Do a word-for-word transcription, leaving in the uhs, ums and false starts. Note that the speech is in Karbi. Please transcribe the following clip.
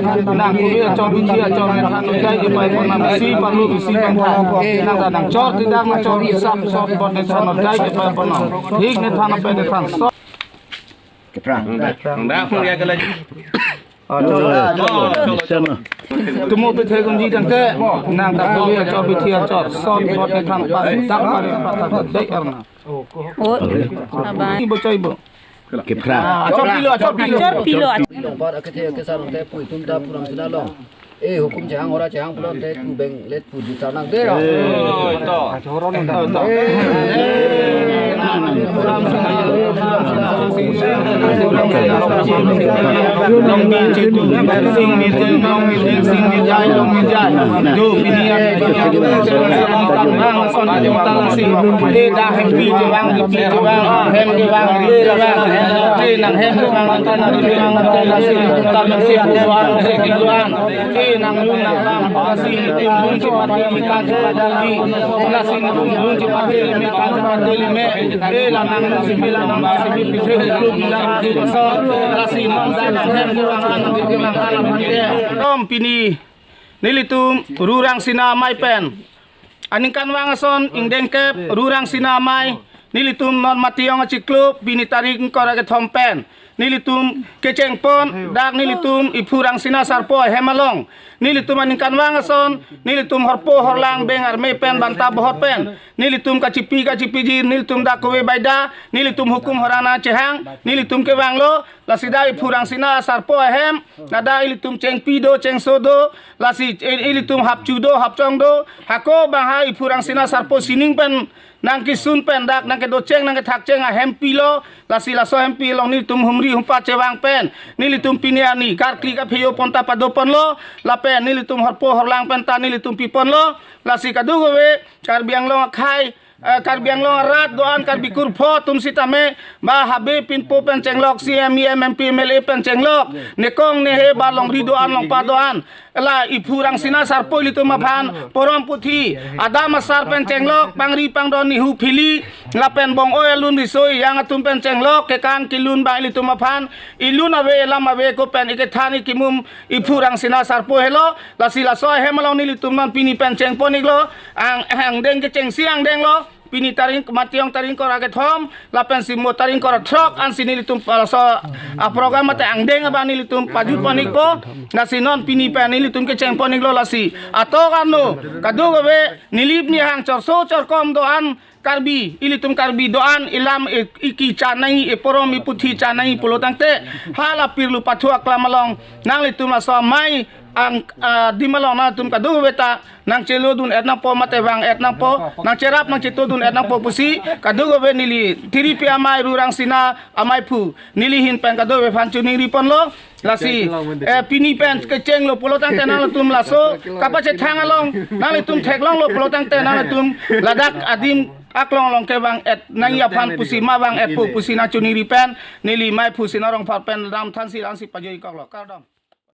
nang kove achor bithi achor ne than nodai kepai ponam, isi parlu isi bangtha. Nang ta nang chor tidak nang chor isap sot bot ne than nodai kepai ponam. Thik ne than ape ne than sot. Kephrang. Nang dak phung ya kala. Ah, chor. Chor, chor, chor. Tumo pithe kunji tangte, nang ta kove achor bithi achor sot bot ne than pa dak pare pa ta dek arna. Oh, abai. Ibo choi bo. Kephrang. Ah, achor pilo, achor pilo. Achor pilo. Longpar akethe akesar te pu itum ta Phu Rangsina along. Eh, hukum chehang ora chehang pulote tu beng let pu juta nang te. Oh, ito. Ito, ito. Long di chitu, sing di jai, long di jai, sing di jai, long di jai. Do pini ya, pini ya, nang son aja mata lasi. Te dah hem pi te bang, pi te bang, hem te bang, ri te bang. Te nang hem te bang, te nang ri te bang, te lasi. Te lasi, buang, se ke buang. Eh, nang lung nang lang, lasi nelitum lung chepate me kan chepate li. Lasi nelitum lung chepate me kan chepate li me. Eh, la nang lung si me la nang lung si me pithe klub bilang di so. Lasi non dan nang hem ke lang an, nang ke lang an, nang ke. Tom pini nelitum Ru Rangsina Amei pen aningkanvang ason ingdeng kep Ru Rangsina Amei, nelitum non Matijong achiklo pini tarik ingkoi ra kethom pen nelitum kecheng pon dak nelitum Iphu Rangsina Sarpo ahem along. Nelitum aningkanvang ason nelitum horpo horlang beng arme pen banta bohot pen nelitum kachipi kachipiji nelitum dak kove baida nelitum hukum horana chehang nelitum kevanglo. Lasi dak Iphu Rangsina Sarpo ahem, ladak ilitum chengpi do, chengso do, lasi i-, ilitum hapchu do, hapchong do, hako bangha Iphu Rangsina Sarpo sining pen, nang kisun pen dak, nang kedocheng, nang kethakcheng ahempi lo, lasi laso ahempi along nelitum humri humpa chevang pen, nelitum pini ani, karkli kaphejo pon ta pado ponlo, lapen nelitum horpo horlang pen ta nelitum pi ponlo, lasi kadokave, Karbi Anglong akhei, eh, Karbi Anglong arat do-an Karbi kurpho atum sitame, ba habe pinpo pen chenglok, C M, E M, M P, M L A pen chenglok, nekong nehe ba longri do-an longpa do-an, la Iphu Rangsina Sarpo ilitum aphan, porom puthi, adam asar pen chenglok, pangri pangdon nihu phili, lapen bong-oi alun riso ejang atum pen chenglok, kekan kelun ba ilitum aphan, ilun ave, elam ave ko pen ikethan ikimum, Iphu Rangsina Sarpo helo, lasi laso ahem along nelitum non pini pen chengpon iklo, ang, angdeng kechengsi angdeng lo, pini tarik Matijong tarik ingkoi ra kethom, lapen si mo tarik ingkoi ra throk, ansi nelitum pa laso, a program mate angdeng abang nelitum pajut pon ikpo, lasi non pini pen nelitum kechengpon iklo lasi, atok ano, kadokave, nilip nihang chorso chorkom do-an, Karbi, ilitum Karbi do-an, ilam, i, iki chanai, iporom, iputhi chanai, pulo tangte, hala pirlu pathu aklam along, nanglitum laso amei, ang, ah, adim along nangtum kadokave ta nangchelo dun-et nangpo mate vang-et nangpo, nangcherap nangcheto dun-et nangpo pusi kadokave neli Tiripi Amei Rurang Sina ameiphu neli ahin pen kadokave aphan choningri ponlo. Lasi, eh, pini pen kechenglo pulo tangte nangtum laso kapachethang along nangtum theklonglo pulo tangte nangtum ladak adim aklong along kevang-et nangji aphan pusi ma vang-etpo pusi nangchoningri pen neli meiphu Sina Rongphar pen dam thansi ansi pajoi koklo. Kardom.